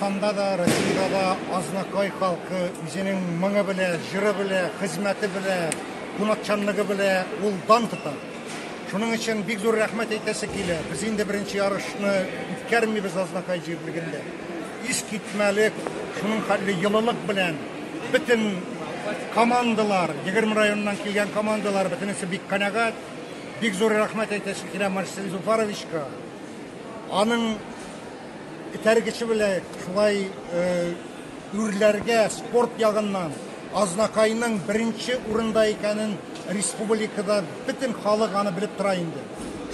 Татарстанда да, Россиядә дә Азнакай халкы үзенең моңы белән, җыры белән, хезмәте белән, кунакчанлыгы белән ул дан тота. Шуның өчен бик зур рәхмәт әйтәсе килә. Без инде беренче ярышны үткәрмибез Азнакай җирлегендә. Искитмәле, шуның хәтле йылылык белән бөтен командалар, 20 районнан килгән командалар бөтенесе бик канәгать. Бик зур рәхмәт әйтәсе килә Марсель Зуфаровичка. Аның этәргече белән шулай үрләргә спорт ягыннан Азнакайның беренче урында икәнен республикада бөтен халык аны белеп тора инде.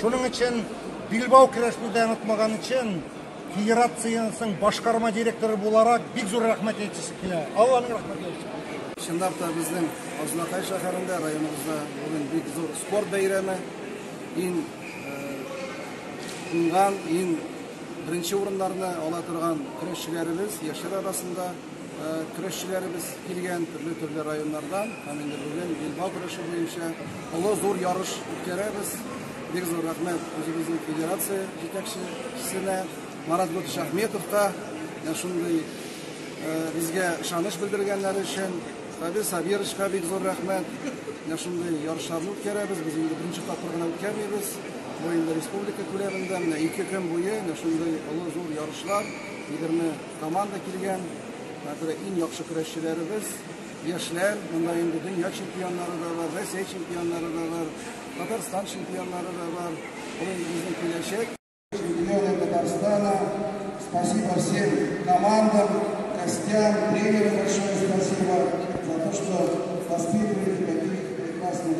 Шуның өчен билбау көрәшне дә онытмаган өчен федерациясенең башкарма директоры буларак бик зур рәхмәт әйтәсе килә. Алланың рәхмәте булсын. Чынлап та безнең Азнакай шәһәрендә, районыбызда бүген бик зур спорт бәйрәме. Иң уңган, иң беренче урыннарны ала торган көрәшчеләребез, яшьләр арасында көрәшчеләребез килгән төрле-төрле районнардан. Һәм инде бүген билбау көрәше буенча олы зур ярыш үткәрәбез. Бик зур рәхмәт үзебезнең федерация җитәкчесенә Марат Гутович Ахметовка, шундый безгә ышаныч белдергәннәре өчен. Сабир Сабировичка бик зур рәхмәт. Менә шундый ярышларны үткәрәбез. Без инде беренче тапкыр гына үткәрмибез. Бу инде республика күләмендә менә 2 көн буе менә шундый олы зур ярышлар, 20 команда килгән. Хәзер иң яхшы көрәшчеләребез, яшьләр, монда инде дөнья чемпионнары да бар, Россия чемпионнары да бар, Татарстан чемпионнары да бар. Бу инде безнең киләчәк. Чемпионы Татарстана, спасибо всем командам, гостям, тренерам большое спасибо за то, что воспитываете таких прекрасных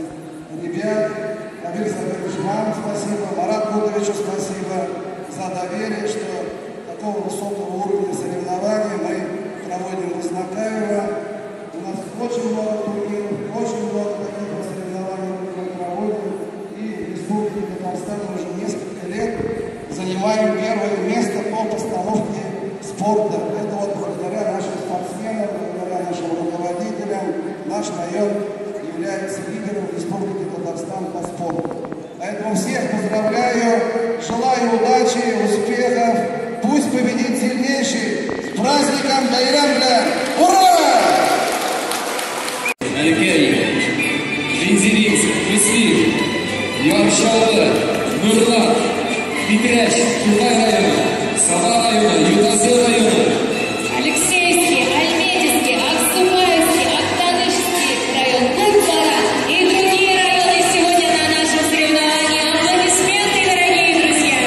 ребят. Равиль Сабирович, вам спасибо, Марат Гутовичу спасибо за доверие, что такого высокого уровня соревнований мы проводим в Азнакаево. У нас очень много турниров, очень много таких соревнований мы проводим. И в Республике Татарстан уже несколько лет занимаем первое место по постановке спорта. Это вот благодаря нашим спортсменам, благодаря нашим руководителям наш район является лидером Республики Татарстан по спорту. Поэтому всех поздравляю, желаю удачи, успехов. Пусть победит сильнейший. С праздником Байрамля! Ура! Алексей, Мензелинск, Мөслим, Яр Чаллы, Нурлат, Питрәч, Тукай районы, Саба районы, Ютазы районы. Алексеевский, Альметьевский, Аксубаевский, Актанышский район, Кукмара и другие районы сегодня на нашем соревновании. Аплодисменты, дорогие друзья!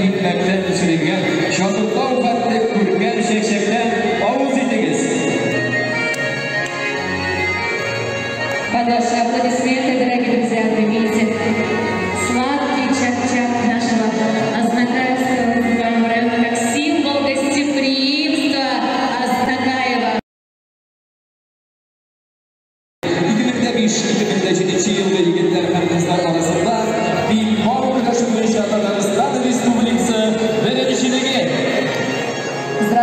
Икмәктән пешерелгән чатыртау хәтле күркәм чәкчәктән авыз итегез. Под ваши аплодисменты, дорогие друзья, примите сладкий чак-чак нашего Азнакаевского муниципального района как символ гостеприимства Азнакаева. 2005-2007 елгы егетләр һәм кызлар арасында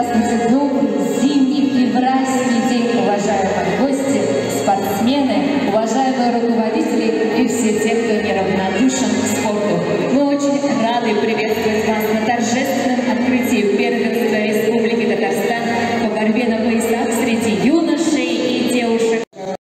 Здравствуйте, добрый зимний февральский день, уважаемые гости, спортсмены, уважаемые руководители и все те, кто